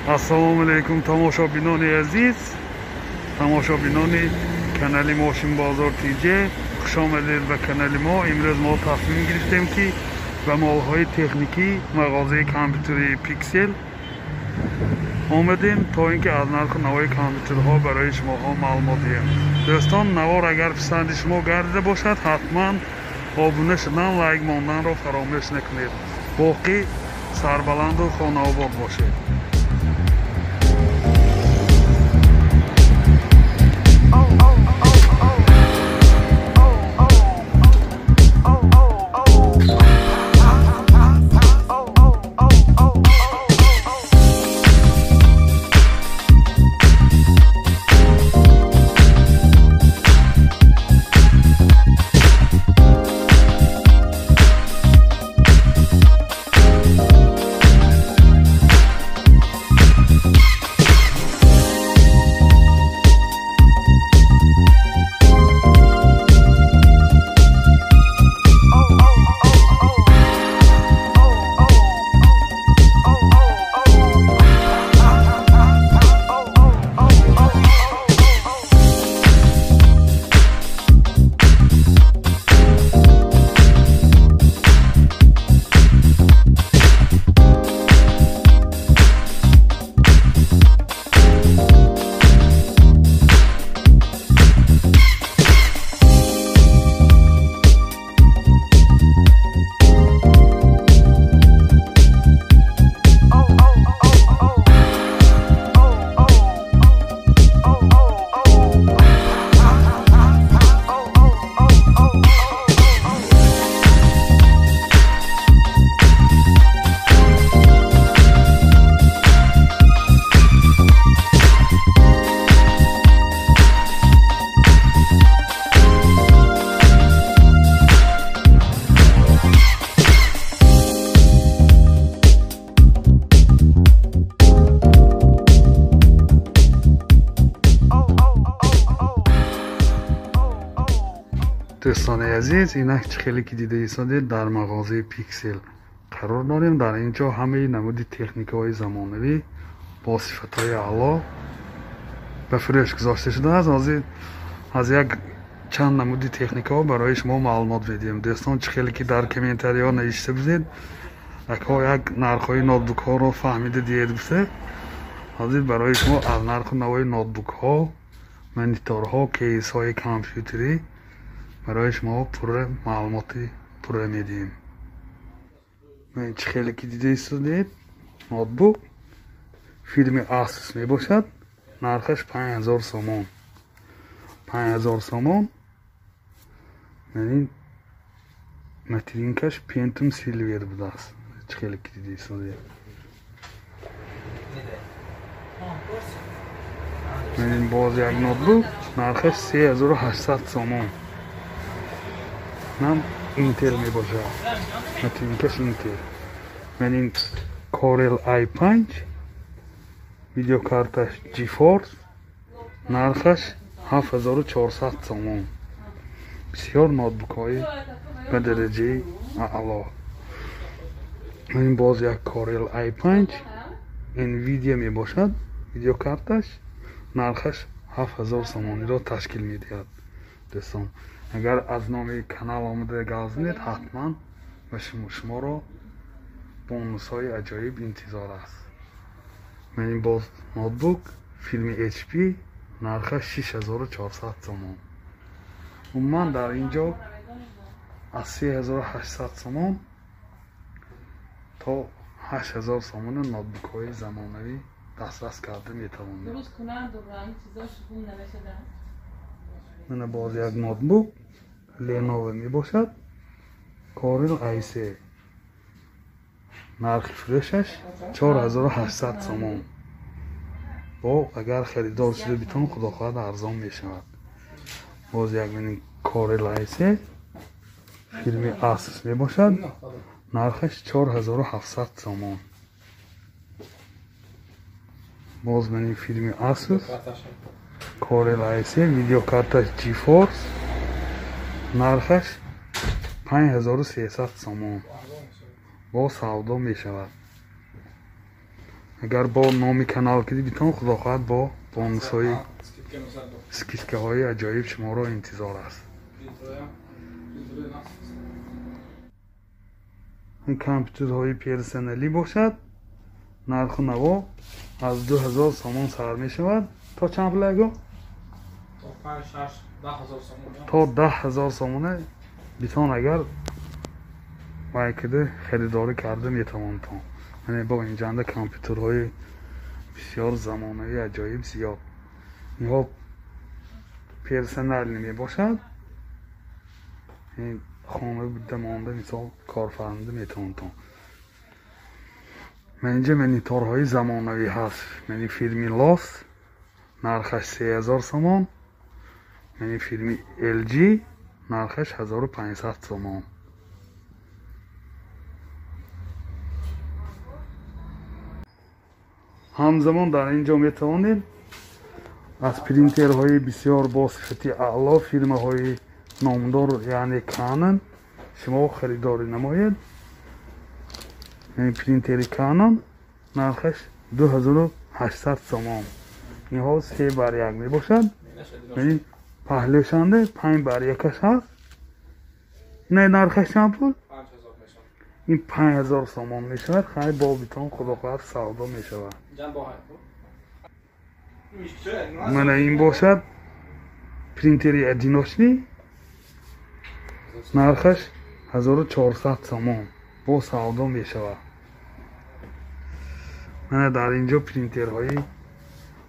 Ассалому алайкум тамошобинони азиз, тамошобинони канали Мошин Бозор ТЖ, хуш омадед ба канали мо. Имрӯз мо тасмим гирифтем ки ба молҳои техникӣ мағозаи компютерии Пиксел омадем, то ин ки аз нарху навои компютерҳо барои шумоҳо маълумот диҳем. Дӯстон, навор агар писанди шумо гардида бошад, ҳатман обуна шудан, лайк монданро фаромӯш накунед. Боқӣ сарбаланду хонаобод бошед. Дӯстони азиз, инак чӣ хеле ки дида истодед, дар мағозаи Пиксел қарор дорем. Дар ин ҷо ҳамаи намуди техникаҳои замонавӣ бо сифатҳои аъло ба фурӯш гузошта шудааст. Ҳозир аз як чанд намуди техникаҳо барои шумо маълумот медиҳем. Дӯстон, чӣ хеле ки дар комментариҳо навишта будед, акҳо як нархҳои ноутбукҳоро фаҳмида диҳед гуфта, ҳозир барои шумо аз нарху навои ноутбукҳо, мониторҳо, кейсҳои компютерӣ барои шумо пурра маълумоти пурра медиҳем. Чӣ хеле ки дида истодед, ноутбук фирми Asus мебошад. Нархаш 5000 сомон. 5000 сомон. Ин материнкаш Pentium Silver будааст. Чӣ хеле ки дида истодед. Ин боз як ноутбук, нархаш 3800 сомон. Нам Intel мебошад. Материнкаш Intel. Ман ин Corel i5, видеокарташ GeForce, нархаш 7400 сомон. Бисёр ноутбукҳои ба дараҷаи аъло. Ин боз як Corel i5 Nvidia мебошад. Видеокарташ нархаш 7000 сомониро ташкил медиҳад. Дӯстон, агар аз номи канал омада гап занед, ҳатман ба шуморо бонусҳои аҷоиб интизор аст. Ман ин боз ноутбук фирми HP, нархаш 6400 сомон. Умуман дар ин ҷо аз 3800 сомон то 8000 сомони ноутбукҳои замонавӣ дастрас карда метавонед. Мана боз як ноутбук Lenovo мебошад, Corel i3, нархи фурӯшаш 4800 сомон. Бо агар харидор шуда битон, худо хоҳад арзон мешавад. Боз як Corel i3 фирми Asus мебошад, нархаш 4700 сомон. Боз мани фирми Asus Corel i3, видеокарташ GeForce, нархаш 5300 сомон. Бо савдо мешавад. Агар бо номи канал киди битон, худо хоҳад бо бонусҳои скидкаҳои аҷоиб шуморо интизор аст. Ин компютерҳои персоналӣ бошад, нарху наво аз 2000 сомон сар мешавад. То чанд пул аго? То 10000 сомона битон агар вай кида харидорӣ карда метавонтон. Яъне бо инҷанда компютерҳои бисёр замонавӣ аҷоиб зиёд. Инҳо персоналӣ мебошад. Хона буда монда мисол корфармуда метавонтон. Ман инҷа мониторҳои замонавӣ ҳаст. Мани фирми Лос нархаш 3000 сомон. Мани фирми LG нархаш 1500 сомон. Ҳамзамон дар ин ҷо метавонед аз принтерҳои бисёр бо сифати аъло фирмаҳои номдор, яъне Canon, шумо харидорӣ намоед. Принтери Canon нархаш 2800 сомон. Инҳо 3 бар 1 мебошад. Яъне паҳлӯшанда 5 бар 1 ҳаст. Ин нархаш чанд пул? Ин 5000 сомон мешавад. Хай бо битон худо хоҳад савдо мешавад. Мана ин бошад принтери одиночный, нархаш 1400 сомон бо савдо мешавад. Мана дар ин ҷо принтерҳои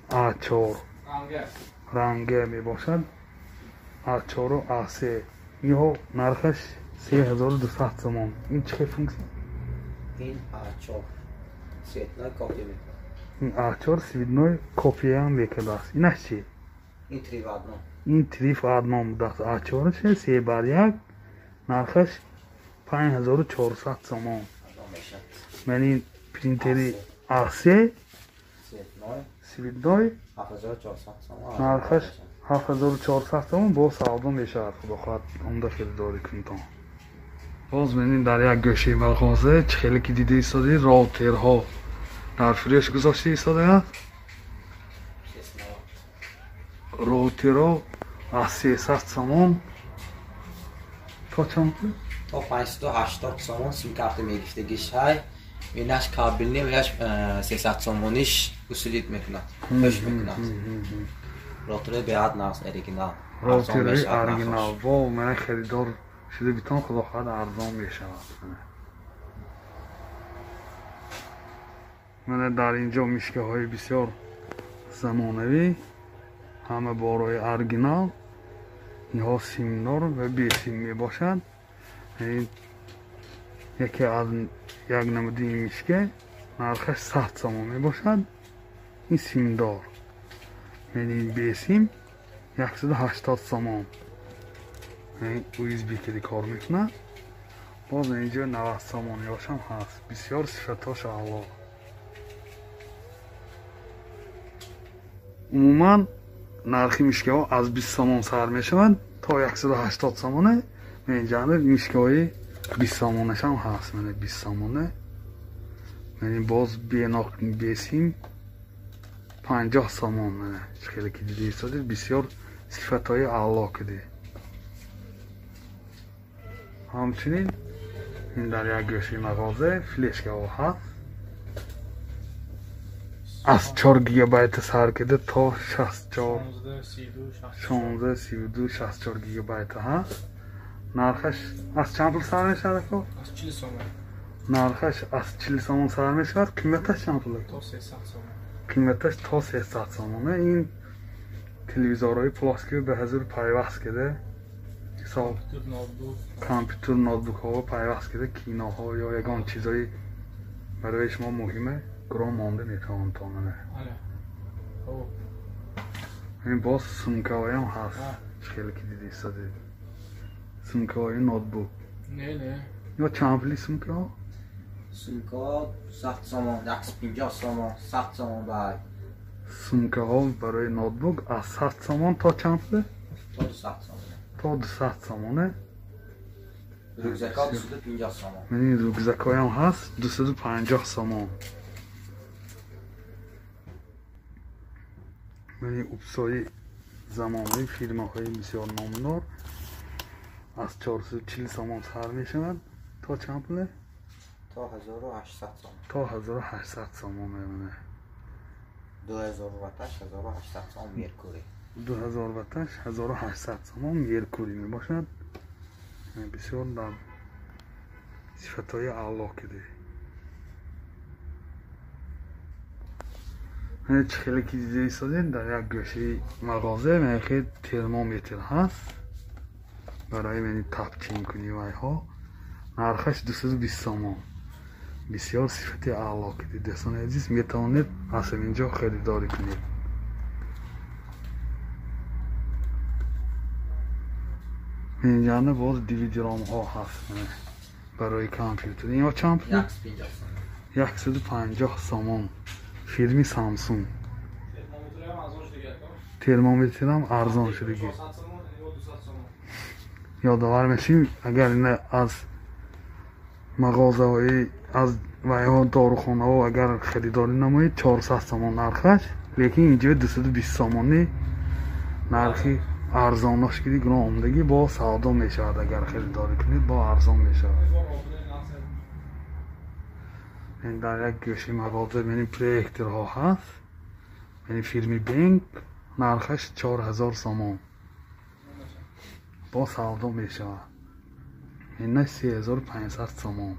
А4 ранга мебошад, А4 А3. Инҳо нархаш 3200 сомон. Ин чӣ функсия? Ин А4 цветной копия мекунад. Ин А4 цветной копия мекунад. Инаш чӣ? Ин 3 в 1. Ин 3 в 1 будааст. А4 3 бар 1, нархаш 5400 сомон. Ман ин принтери А3 цветной 7400 сомон. Нархаш 7400 сомон бо савдо мешавад. Худо хоҳад онда харидорӣ кунтон. Боз мебинем дар як гӯшаи мағоза чӣ хеле ки дида истодед, роутерҳо дар фурӯш гузошта истодааст. Роутерҳо аз 300 сомон то чанд пул? То 580 сомон симкарта мегирифтагиш ҳай. Инаш кабелни, инаш 300 сомониш усилит мекунад, хӯш мекунад. Роутери беҳад нағз, оригинал. Роутери оригинал. Во ман харидор шуда битон, худо хоҳад арзон мешавад. Мана дар ин ҷо мишкаҳои бисёр замонавӣ, ҳама борои оригинал. Инҳо симдор ва бесим мебошад. Яке аз як намуди ин мишка нархаш 100 сомон мебошад. Ин симдор, яъне бесим 180 сомон. USB киди кор мекунад. Боз инҷо 90 сомониҳошам ҳаст. Бисёр сифатҳош аъло. Умуман нархи мишкаҳо аз 20 сомон сар мешаванд то 180 сомоне. Инҷа мишкаҳои 20 сомонашам ҳаст. Мана 20 сомоне. Мана боз бесим 50 сомон. Мана чӣ хеле ки дида истодед, бисёр сифатҳои аъло киди. Ҳамчунин ин дар як гӯшаи мағоза флешкаҳо ҳаст. Аз 4 гигабайт сар кида то 64, 16, 32, 64 гигабайт ҳаст. Нархаш аз чанд пул сар мешавад? Аз 40 сомон. Нархаш аз 40 сомон сар мешавад. Қиматаш чанд пул? То 300 сомон. Қиматаш то 300 сомон. Ин телевизорҳои плоский ба ҳазур пайваст кида, ҳисоб компютер, ноутбукҳо пайваст кида, киноҳо ё ягон чизҳои барои шумо муҳиме гирон монда метавонтон. Ин боз сумкаҳоям ҳаст. Чӣ хеле ки дида истодед, сумкаҳои ноутбук. Не, не. Ё чанд пули сумкаҳо? Сумкаҳо 100 сомон, 150 сомон, 100 сомон бай. Сумкаҳо барои ноутбук аз 100 сомон то чанд пул? То 200 сомон. То 200 сомоне. Рюкзакҳо 250 сомон. Ин рюкзакҳоям ҳаст 250 сомон. Мани упсои замонаи фирмаҳои бисёр номдор аз 440 сомон сар мешавад то чанд пуле? То 1800 сомон. То 1800 сомон мемонад. 2000 ватташ 1800 сомон Меркури. 2000 ватташ 1800 сомон Меркури мебошад. Бисёр дар сифатҳои аъло киде. Чӣ хеле ки дида истодем, дар як гӯшаи мағоза мехе термометр ҳаст барои мени табчинкунӣ вайҳо. Нархаш 220 сомон. Бисёр сифати аъло киде. Дӯстони азиз, метавонед аз ҳамин ҷо харидорӣ кунед. Инҷа боз DVD-ромҳо ҳаст барои компютер. Инҳо чанд пул? 150 сомон. Фирми Samsung. Термометрам арзон шудагӣ. Ёдовар мешем, агар ина аз мағозаҳои аз вайҳо дорухонаҳо агар харидорӣ намоед 400 сомон нархаш, лекин инҷо 220 сомонӣ нархи арзонаш киди гирон омадагӣ бо савдо мешавад. Агар харидорӣ кунед бо арзон мешавад. Дар як гӯшаи мағоза мени проекторҳо ҳаст. Мени фирми Бенк, нархаш 4000 сомон. Бо савдо мешавад. Ина 3500 сомон.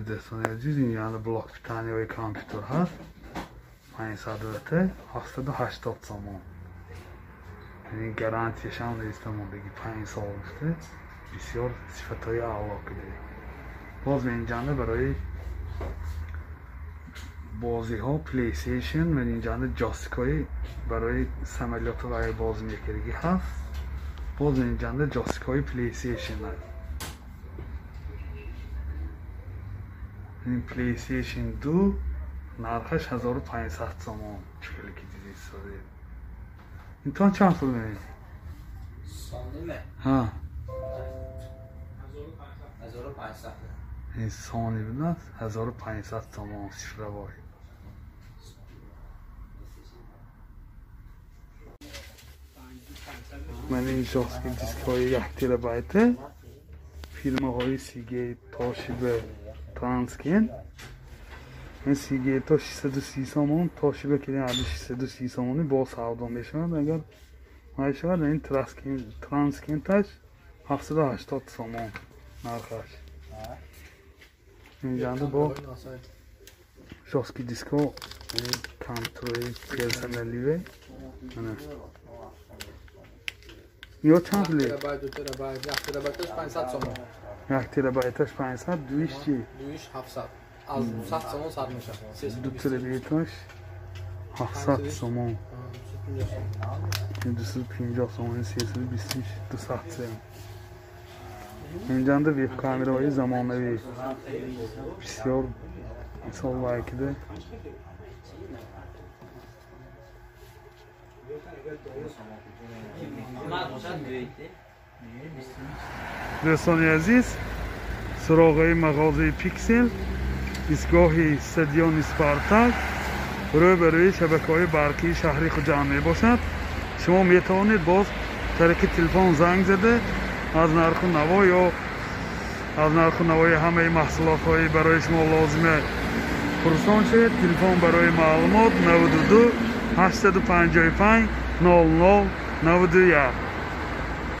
Дӯстони азиз, ин яъне блок питаниҳои компютер ҳаст. 500 ватт 780 сомон. Ин гарантияшам нест мондагӣ 5 сол гуфта. Бисёр сифатҳои аъло киде. Боз инҷанда барои бозиҳо PlayStation ва инҷанда ҷойстикҳои барои самолётҳо ва бозӣ мекардагӣ ҳаст. Боз инҷанда ҷойстикҳои PlayStation ҳаст. Ин PlayStation 2 нархаш 1500 сомон. Чӣ хеле ки дидед содед. Ин то чанд пул мемонад? Сониме? Ҳа. 1500. Ин сони будааст 1500 сомон цифровой. Ман ин жёсткий дискҳои 1 терабайт фирмаҳои Seagate, Toshiba, Transken. Ин Seagate то 630 сомон, Toshiba ки 630 сомонӣ бо савдо мешавад. Агар мешавад ин Transken-таш 780 сомон нархаш. Инҷанда бо жёсткий дискҳо компютерҳои персоналиве. Ё чанд пул? 2 терабайт, 1 терабайташ 500 сомон. 1 терабайташ 500, дуиш чи? Дуиш 700. Аз 200 сомон сар мешавад. 2 терабайташ 700 сомон. 250 сомон, 326, 200 сомон. Инҷанда веб-камераҳои замонавӣ бисёр мисол вайкида. Дӯстони азиз, суроғаи мағозаи Пиксел, истгоҳи стадиони Спартак, рӯбарӯи шабакаҳои барқии шаҳри Хуҷанд мебошад. Шумо метавонед боз тариқи телефон занг зада аз нарху наво ё аз нарху навои ҳамаи маҳсулотҳои барои шумо лозима пурсон шавед. Телефон барои маълумот 92 855 00 91.